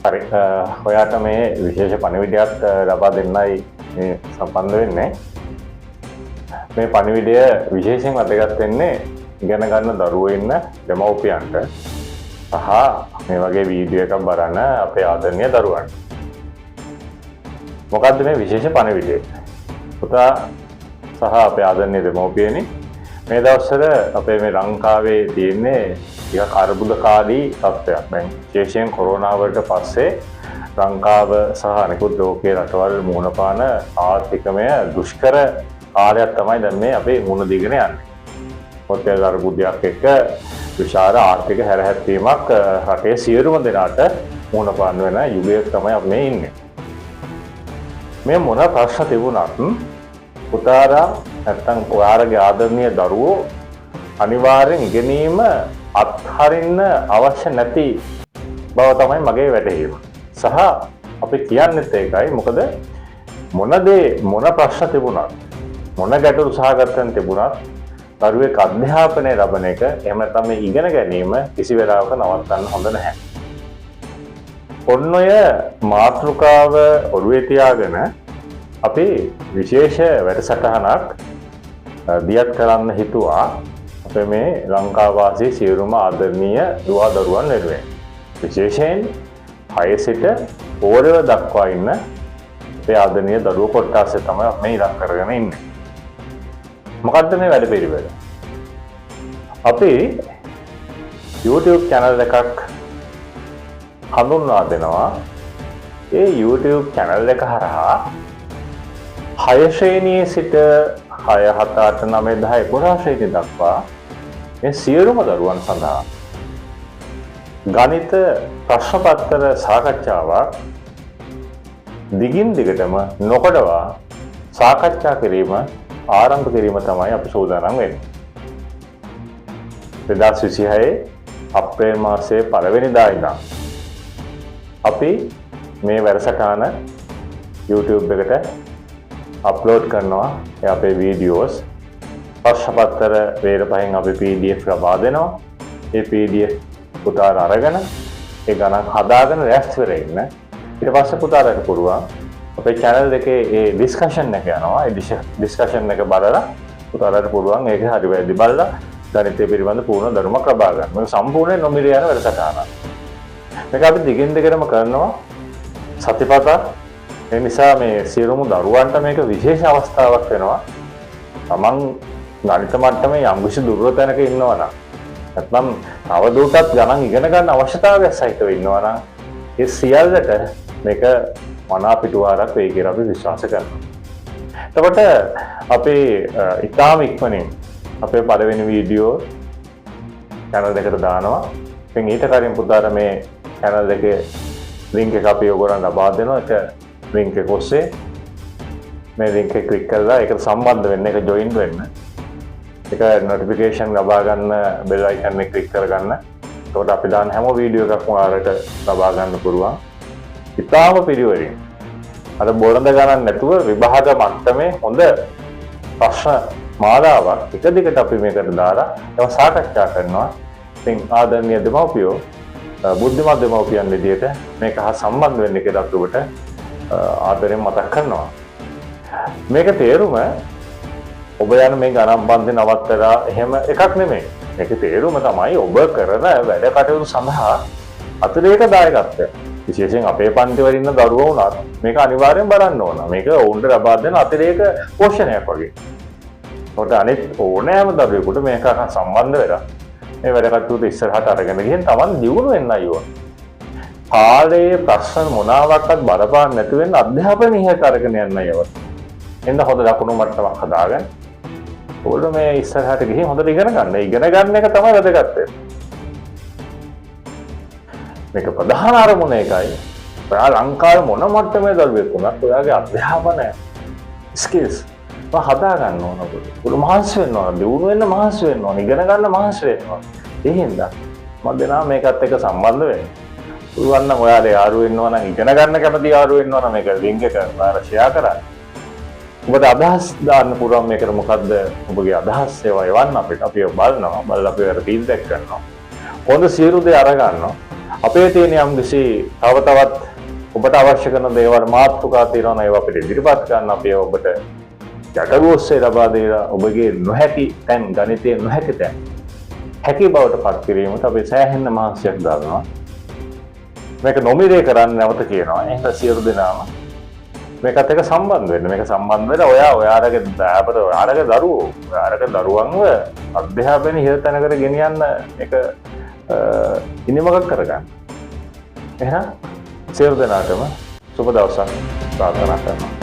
හරි, ඔයාට මේ විශේෂ පණිවිඩයක් ලබා දෙන්නයි මේ සම්බන්ධ වෙන්නේ. මේ පණිවිඩය විශේෂයෙන් වැදගත් වෙන්නේ ඉගෙන ගන්න දරුවෝ ඉන්න දෙමව්පියන්ට සහ මේ වගේ වීඩියෝ එකක් බලන අපේ ආදරණීය දරුවන්ට. මොකද්ද මේ විශේෂ පණිවිඩය? පුතා සහ අපේ ආදරණීය දෙමව්පියනි, මේ දවස්වල අපේ මේ ලංකාවේ තියෙන්නේ ටිකක් අර්බුදකාරී තත්ත්වයක්. දැන් විශේෂයෙන් කොරෝනා වලට පස්සේ ලංකාව සහ අනෙකුත් ලෝකයේ රටවල් මුහුණ පාන ආර්ථිකමය දුෂ්කර කාලයක් තමයි දැන් මේ අපේ මුහුණ දීගෙන යන්නේ. හොටෙල් අර්බුදයක් එක්ක විශාල ආර්ථික හැරහැප්පීමක් රටේ සියලුම දෙනාට මුහුණ පාන්න වෙන යුගයක් තමයි අපි මේ ඉන්නේ. මේ මොන ප්‍රශ්න තිබුණත් පුතාලා නැත්තම් ඔයාලගේ ආදරණීය දරුවෝ අනිවාර්යෙන් ඉගෙනීම අත්හරින්න අවශ්‍ය නැති බව තමයි මගේ වැටහීම. සහ අපි කියන්නෙත් ඒකයි. මොකද මොන දේ මොන ප්‍රශ්න තිබුණත්, මොන ගැටලු සහගතයන් තිබුණත් දරුවෙක් අධ්‍යාපනය ලබන එක, එහෙම නැත්නම් මේ ඉගෙන ගැනීම කිසි වෙලාවක නවත්තන්න හොඳ නැහැ. ඔන්න ඔය මාතෘකාව ඔළුවේ තියාගෙන අපි විශේෂ වැඩසටහනක් දියත් කරන්න හිතුවා අපේ මේ ලංකාවාසී සියලුම ආදරණීය දුවා දරුවන් වෙනුවෙන්. විශේෂයෙන් 6 සිට ඕලෙවල් දක්වා ඉන්න අපේ ආදරණීය දරුවෝ කොට්ටාසය තමයි අපි මේ ඉලක්ක කරගෙන ඉන්නේ. මොකද්ද මේ වැඩපිළිවෙල? අපි YouTube channel එකක් හඳුන්වා දෙනවා. ඒ YouTube channel එක හරහා 6 ශ්‍රේණියේ සිට 6, 7, 8, 9, 10, 11 ශ්‍රේණිය දක්වා මේ සියලුම දරුවන් සඳහා ගණිත ප්‍රශ්න පත්‍ර සාකච්ඡාවක් දිගින් දිගටම නොකඩවා සාකච්ඡා කිරීම ආරම්භ කිරීම තමයි අපි සූදානම් වෙන්නේ. 2026 අප්‍රේල් මාසයේ පළවෙනිදා ඉඳන් අපි මේ වැඩසටහන YouTube එකට අප්ලෝඩ් කරනවා. ඒ අපේ වීඩියෝස් ප්‍රශ්න පත්‍ර වේල පහෙන් අපි PDF ලබා දෙනවා. ඒ PDF පුතාලා අරගෙන ඒ ගණන් හදාගෙන ලෑස්ති වෙලා ඉන්න. ඊට පස්සේ පුතාලට පුළුවන් අපේ channel එකේ ඒ ඩිස්කෂන් එක යනවා. ඒ ඩිස්කෂන් එක බලලා පුතාලට පුළුවන් ඒක හරි වැරදි බලලා ගණිතය පිළිබඳ පූර්ණ දැනුමක් ලබා ගන්න. මේක සම්පූර්ණයෙන් නොමිලේ යන වැඩසටහනක්. මේක අපි දිගින් දිගටම කරනවා සතිපතා. ඒ නිසා මේ සියලුම දරුවන්ට මේක විශේෂ අවස්ථාවක් වෙනවා. තමන් ගණිත මට්ටමේ යම්කිසි දුර්වල තැනක ඉන්නවා නම්, නැත්නම් තවදුරටත් ගණන් ඉගෙන ගන්න අවශ්‍යතාවයක් සහිතව ඉන්නවා නම්, ඒ සියල්ලට මේක මනා පිටුවහලක් වෙයි කියලා අපි විශ්වාස කරනවා. එතකොට අපි ඉතාම ඉක්මනින් අපේ පළවෙනි වීඩියෝ චැනල් එකට දානවා. ඉතින් ඊට කලින් පුතාට මේ චැනල් එකේ ලින්ක් එක අපි ඔයගොල්ලන්ට ලබා දෙනවා. ඒක ලින්ක් එක ඔස්සේ මේ ලින්ක් එක ක්ලික් කරලා ඒකට සම්බන්ධ වෙන්න, ඒක ජොයින් වෙන්න. ඒක නොටිෆිකේෂන් ලබා ගන්න බෙල් අයිකන් එක ක්ලික් කරගන්න. එතකොට අපි දාන හැම වීඩියෝ එකක්ම ඔයාලට ලබා ගන්න පුළුවන්. ඉතාම පිළිවෙලින් අර බොරඳ ගණන් නැතුව විභාග මට්ටමේ හොඳ ප්‍රශ්න මාලාවක් එක දිගට අපි මේකට දාලා ඒවා සාකච්ඡා කරනවා. ඉතින් ආදරණීය දෙමව්පියෝ, බුද්ධිමත් දෙමව්පියන් විදියට මේක හා සම්බන්ධ වෙන්න කියලා අපි ඔබට ආදරෙන් මතක් කරනවා. මේක තේරුම ඔබ යන මේ ගණන් පන්ති නවත්තලා එහෙම එකක් නෙමෙයි. මේකේ තේරුම තමයි ඔබ කරන වැඩ කටයුතු සඳහා අතිරේක දායකත්වය. විශේෂයෙන් අපේ පන්ති වල ඉන්න දරුවෝ වුණත් මේක අනිවාර්යෙන් බලන්න ඕන. මේක ඔවුන්ට ලබා දෙන අතිරේක පෝෂණයක් වගේ. ඒකට අනිත් ඕනෑම දරුවෙකුට මේක සම්බන්ධ වෙලා මේ වැඩ කටයුතු ඉස්සරහට අරගෙන ගිහින් තමන් දියුණු වෙන්නයි ඕන. කාලයේ ප්‍රශ්න මොනාවක්වත් බලපාන්න නැති වෙන්න අධ්‍යාපනය ඉහළට අරගෙන යන්නයි අවශ්‍ය. එන්න හොඳ ලකුණු මට්ටමක් හදාගන්න. ඔයගොල්ලෝ මේ ඉස්සරහට ගිහින් හොඳට ඉගෙන ගන්න. ඉගෙන ගන්න එක තමයි වැදගත් වෙන්නේ. මේක ප්‍රධාන අරමුණ ඒකයි. ඔයා ලංකාවේ මොන මට්ටමේ දරුවෙක් වුණත් ඔයාගේ අධ්‍යාපනය ස්කිල්ස් ඔයා හදා ගන්න ඕන ඔයගොල්ලෝ. ඔයගොල්ලෝ මහන්සි වෙන්න ඕන, දියුණු වෙන්න මහන්සි වෙන්න ඕන, ඉගෙන ගන්න මහන්සි වෙන්න ඕන. ඒ හින්දා මම දෙනා මේකත් එක්ක සම්බන්ධ වෙන්න. පුළුවන් නම් ඔයාලා යාළුවෝ ඉන්නවා නම්, ඉගෙන ගන්න කැමති යාළුවෝ ඉන්නවා නම් මේක ලින්ක් එක ඔයාලා ෂෙයා කරන්න. ඔබට අදහස් දාන්න පුළුවන් මේකට. මොකද්ද ඔබගේ අදහස්? ඒවා එවන්න අපිට. අපි ඒවා බලනවා. බලලා අපි ඒකට ෆීඩ්බැක් කරනවා. හොඳ සියලු දේ අරගන්නවා. අපේ තියෙන යම්කිසි තව තවත් ඔබට අවශ්‍ය කරන දේවල් මාතෘකා තියෙනවා නම් ඒවා අපිට ඉදිරිපත් කරන්න. අපි ඒවා ඔබට යටගු ඔස්සේ ලබා දීලා ඔබගේ නොහැකි තැන්, ගණිතයේ නොහැකි තැන් හැකි බවට පත් කිරීමට අපි සෑහෙන මහන්සියක් දරනවා. මේක නොමිලේ කරන්න නැවත කියනවා. එහෙනම් සියලු දෙනාම මේකත් එක්ක සම්බන්ධ වෙන්න. මේක සම්බන්ධ වෙලා ඔයා ඔයාලගේ දයාපත ඔයාලගේ දරුවෝ ඔයාලගේ දරුවන්ව අධ්‍යාපනයේ ඉහළ තැනකට ගෙනියන්න මේක ඉනිමකක් කරගන්න. එහෙනම් සියලු දෙනාටම සුබ දවසක් ප්‍රාර්ථනා කරනවා.